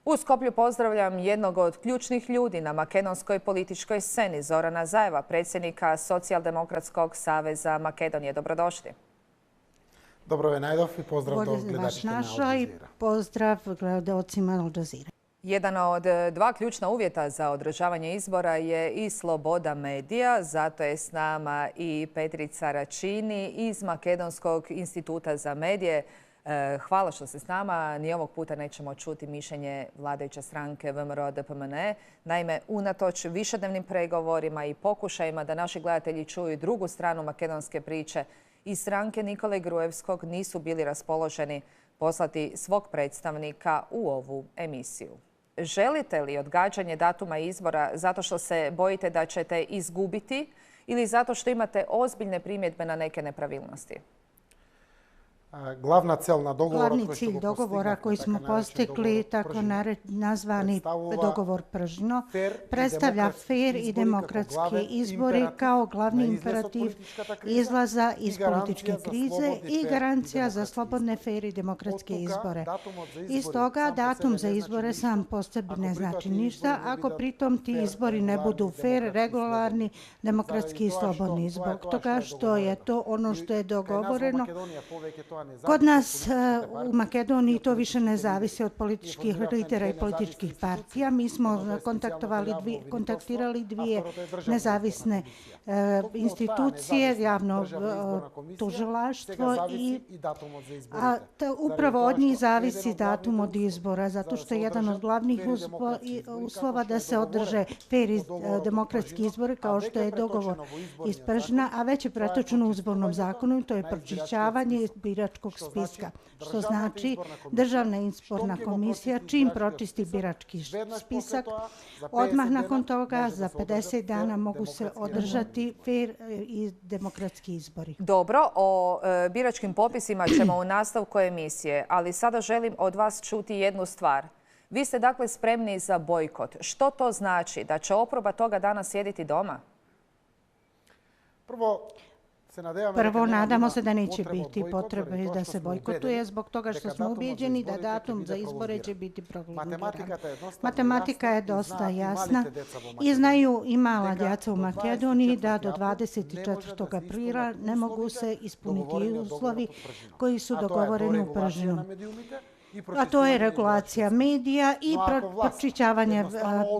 U Skoplju pozdravljam jednog od ključnih ljudi na makedonskoj političkoj sceni, Zorana Zaeva, predsjednika Socijaldemokratskog saveza Makedonije. Dobrodošli. Dobro je najdov i pozdrav do gledačite na Al Jazeera. Pozdrav gledalcima Al Jazeera. Jedan od dva ključna uvjeta za održavanje izbora je i sloboda medija. Zato je s nama i Petrica Račini iz Makedonskog instituta za medije. Hvala što ste s nama. Ni ovog puta nećemo čuti mišljenje vladajuće stranke VMRO-DPMNE. Naime, unatoč višednevnim pregovorima i pokušajima da naši gledatelji čuju drugu stranu makedonske priče, iz stranke Nikole Gruevskog nisu bili raspoloženi poslati svog predstavnika u ovu emisiju. Želite li odgađanje datuma izbora zato što se bojite da ćete izgubiti ili zato što imate ozbiljne primjedbe na neke nepravilnosti? Glavni cilj dogovora koji smo postigli, tako nazvani dogovor Pržino, predstavlja fer i demokratski izbori kao glavni imperativ izlaza iz političke krize i garancija za slobodne, fer i demokratske izbore. Iz toga datum za izbore sam po sebi ne znači ništa ako pritom ti izbori ne budu fer, regularni, demokratski i slobodni. Zbog toga što je to ono što je dogovoreno. Kod nas u Makedoniji to više ne zavisi od političkih lidera i političkih partija. Mi smo kontaktirali dvije nezavisne institucije, javno tužilaštvo a upravo od njih zavisi datum od izbora, zato što je jedan od glavnih uslova da se održe fer i demokratski izbori kao što je dogovor iz Pržina, a već je pretočeno u izbornom zakonu, to je pročišćavanje biračkog spiska, što znači Državna izborna komisija čim pročisti birački spisak, odmah nakon toga za 50 dana mogu se održati fer i demokratski izbori. Dobro, o biračkim popisima ćemo u nastavku emisije, ali sada želim od vas čuti jednu stvar. Vi ste dakle spremni za bojkot. Što to znači? Da će oporba toga dana sjediti doma? Prvo, nadamo se da neće biti potrebe da se bojkotuje zbog toga što smo ubijeđeni da datum za izbore će biti prolongiran. Matematika je dosta jasna i znaju i mala djeca u Makedoniji da do 24. aprila ne mogu se ispuniti uslovi koji su dogovoreni u Pržinu. A to je regulacija medija i pročišćavanje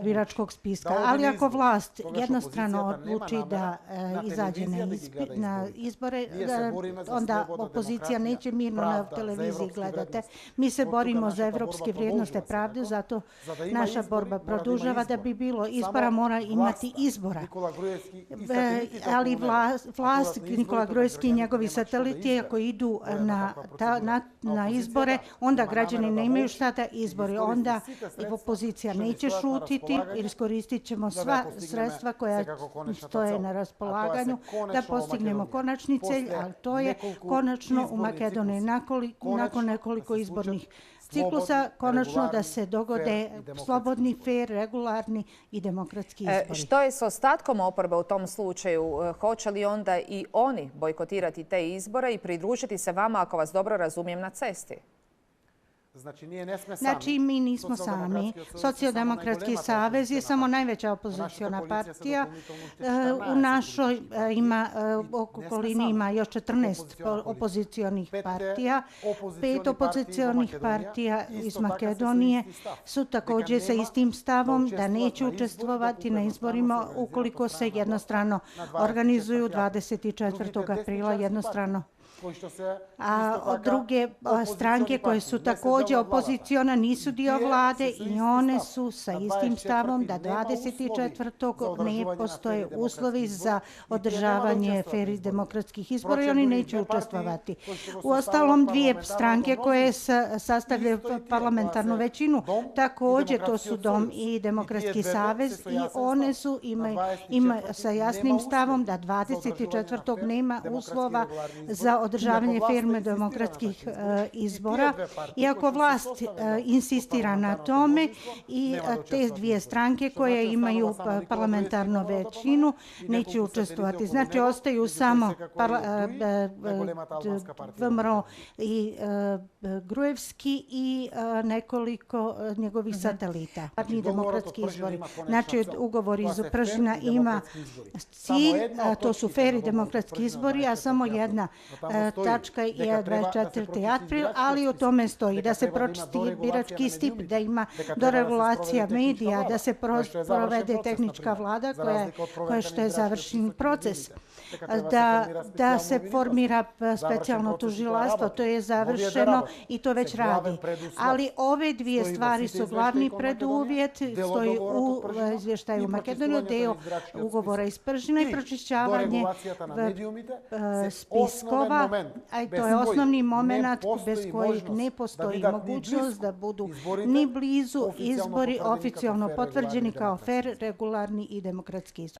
biračkog spiska. Ali ako vlast jednostrano odluči da izađe na izbore, onda opozicija neće mirno na televiziji gledati. Mi se borimo za evropske vrijednosti pravde, zato naša borba produžava. Da bi bilo izbora mora imati izbora. Ali vlast Nikola Gruevski i njegovi sateliti ako idu na izbore, onda građani ne imaju šta da izbori. Onda opozicija neće šutiti jer iskoristit ćemo sva sredstva koja stoje na raspolaganju da postignemo konačni cilj, ali to je konačno u Makedoniji nakon nekoliko izbornih ciklusa konačno da se dogode slobodni, fer, regularni i demokratski izbori. Što je s ostatkom oporbe u tom slučaju? Hoće li onda i oni bojkotirati te izbore i pridružiti se vama, ako vas dobro razumijem, na cesti? Znači, mi nismo sami. Socijaldemokratski savez je samo najveća opoziciona partija. U našoj okolini ima još 14 opozicionih partija. 5 opozicionih partija iz Makedonije su također sa istim stavom da neće učestvovati na izborima ukoliko se jednostrano organizuju 24. aprila jednostrano. A druge stranke koje su također opoziciona nisu dio vlade i one su sa istim stavom da 24. ne postoje uslovi za održavanje fer i demokratskih izbora i oni neće učestvovati. Uostalom, dvije stranke koje sastavljaju parlamentarnu većinu, također to su Dom i Demokratski savez i one su ima sa jasnim stavom da 24. nema uslova za održavanje održavanje fer demokratskih izbora. Iako vlast insistira na tome i te dvije stranke koje imaju parlamentarnu većinu neće učestvovati. Znači, ostaju samo VMRO i Gruevski i nekoliko njegovih satelita. Demokratski izbori. Znači, ugovor iz Pržina ima cilj, to su fer i demokratski izbori, a samo jedna tačka je 24. april, ali u tome stoji da se pročisti birački stip, da ima doregulacija medija, da se provede tehnička vlada koja što je završen proces, da se formira specijalno tužilaštvo, to je završeno i to već radi. Ali ove dvije stvari su glavni preduvjet, stoji u izvještaju Makedonije, deo ugovora iz Pržina i pročišćavanje spiskova. To je osnovni moment bez kojeg ne postoji mogućnost da budu ni blizu izbori oficijalno potvrđeni kao fer, regularni i demokratski izbori.